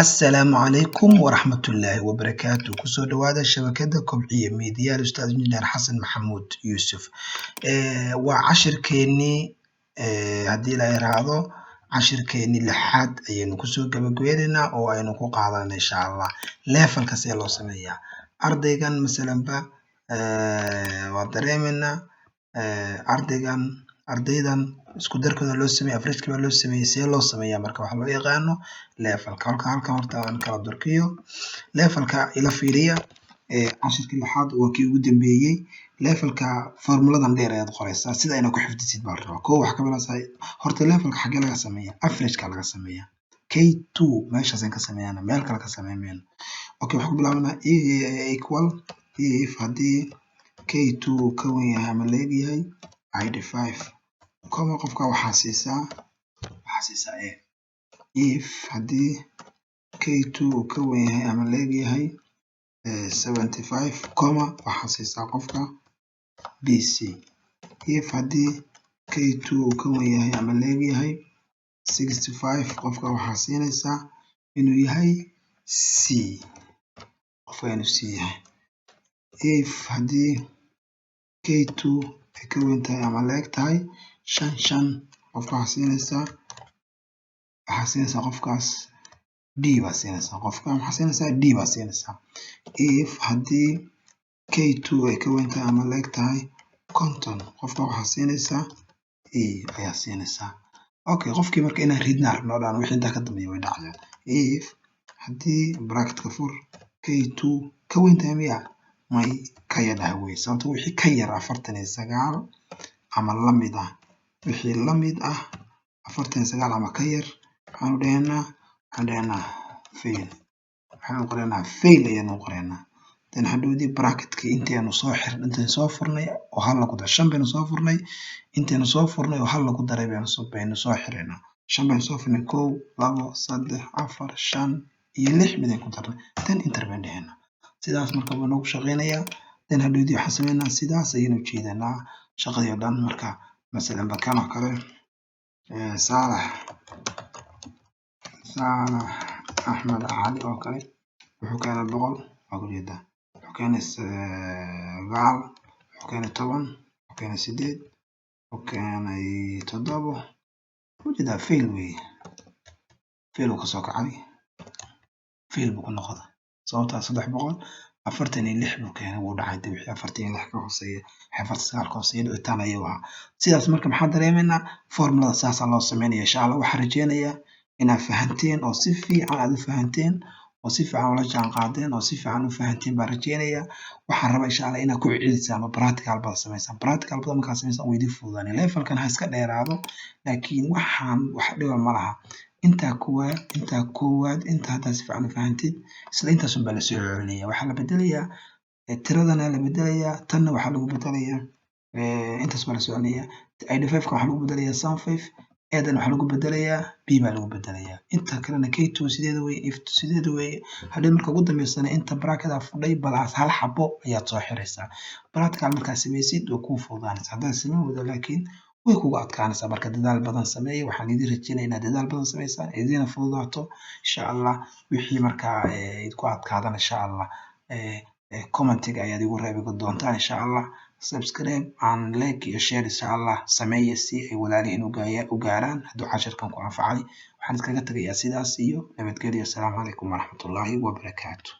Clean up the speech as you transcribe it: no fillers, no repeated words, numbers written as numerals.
Assalaamu calaykum waraxmatullaahi wabarakaatu. Kusoo dhawaada shabakada Kobciye Media, Ustaad Injineer Xasan Maxamuud Yuusuf. Waa cashirkeenii, haddii la yiraahdo, cashirkeenii lixaad ayaynu kusoo gabagabeyneynaa oo aynu ku qaadanayna, insha Allah, levelka see loo sameeyaa ardaygan. Masalanba waa dareemeynaa ardaygan, ardaydan isku darkooda loo sameeyey, average baa loo sameeyey. See loo sameeyaa marka waxa loo yaqaano levelka? Halkan horta aan kala durkiyo levelka. Ila fiiriya, cashirkii lixaad waa kii ugu dambeeyey. Levelka formuladan dheer ayaad qoreysaa, sida inaad ku xifdisid baa la rabaa. Kow, waxaa ka bilaabaysaa horta levelka xagee laga sameeyaa? Average-ka laga sameeyaa, K2 meeshaasaan ka sameeyana, meel kale ka sameyn mayno. Okay, waxaan ku bilaabanaa equal if haddii K2 uu ka weyn yahay ama leeg yahay 85 comma, qofka waxaa siisaa A. If haddii K2 uu ka weyn yahay ama leeg yahay 75 comma, waxaa siisaa qofka BC. If haddii K2 uu ka weyn yahay ama leeg yahay 65, qofka waxaa siinaysaa inuu yahay C, qofka inuu C yahay. If haddii K2 ay ka weyn tahay ama leeg tahay shan shan, qofka waxaa siinaysaa qofkaas D baa siinaysaa. Qofka waxaa siinaysaa D baa siinaysaa. If haddii K2 ay ka weyn tahay ama leeg tahay 50, qofka waxaa siinaysaa E ayaa siinaysaa. Okay, qofkii marka inaan ridnaa rabno dhan, wixii intaa ka dambeeya way dhacayaan. If haddii, bracketka fur, K2 ka weyn tahay, miya? May, ka yar ah wey, sababto wixii ka yar 49 ama la mid ah, wixii la mid ah 49 ama ka yar, waxaanu dhahaynaa fail. Waxaanu qoraynaa fail ayaanu qoraynaa. Then hadhowdii bracketkii intaynu soo xir, intaynu soo furnay oo hal lagu daray, shan baynu soo furnay, intaynu soo furnay oo hal lagu daray baynu soo xiraynaa. Shan baynu soo furnay: kow, labo, saddex, afar, shan iyo lix midaan ku darnay. Then enter baynu dhahaynaa. Sidaas marka buu noogu shaqeynayaa. Then hadhowdii waxaan sameynaa, sidaas ayaynu ujeedanaa shaqadii oo dhan. Marka masalan bakan oo kale, Saalax Axmed Cali oo kale wuxuu keenay 100, waa ujeedaa. Wuxuu keenay 9, wuxuu keenay 10, wuxuu keenay 8, wuxuu keenay 7. Ujeedaa, fail weeye, fail uu kasoo kacay, fail buu ku noqday, sababtaa 346 buu keenay, wuu dhacay. Dee wixii 46 ka hooseeya, wixii 49 ka hooseeya dhicitaan ayuu ahaa. Sidaas marka maxaan dareemaynaa? Formulada saasaa loo sameynaya. Insha Allah waxaan rajeynayaa inaad fahanteen oo si fiican aad u fahanteen oo si fiican ula jaan qaadeen oo si fiican u fahanteen baan rajeynayaa. Waxaan rabaa, insha Allah, inaad ku celcelisaan oo practical badan samaysaan. Practical badan markaad samaysaan, way idin fududaanay. Levelkan ha iska dheeraado, laakiin waxaan wax dhiba ma laha. Intaa koowaad, intaa koowaad, inta haddaad si fiican u fahantid, isla intaas un baa lasoo celinaya. Waxaa la bedelayaa tiradana la bedelayaa, tanna waxaa lagu bedelayaa, intaas baa lasoo celinayaa. 85 ka waxaa lagu bedelayaa sum five, eedan waxaa lagu bedelayaa B baa lagu bedelayaa. Inta kalena K2 sideeda weye, if sideeda weye. Hadhow marka ugu dambeysana inta bracket fudhay balaas hal xabo ayaad soo xiraysaa. Practical markaad samaysid way kuu fududaanaysaa. Haddaad samayn weydo laakiin, way kugu adkaanaysaa. Marka dadaal badan sameeya. Waxaan idin rajeynaya inaad dadaal badan samaysaan, idina fududaato, insha Allah. Wixii markaa idinku adkaadana, insha Allah, commentiga ayaad igu reebi doontaan, insha Allah. Subscribe and like iyo share, insha Allah, sameeya si ay walaalihiin u gaaraan hadduu cashirkan ku anfacay. Waxaan iskaga tagayaa sidaas iyo nabadgelyo. Asalaamu calaykum waraxmatullaahi wabarakaatu.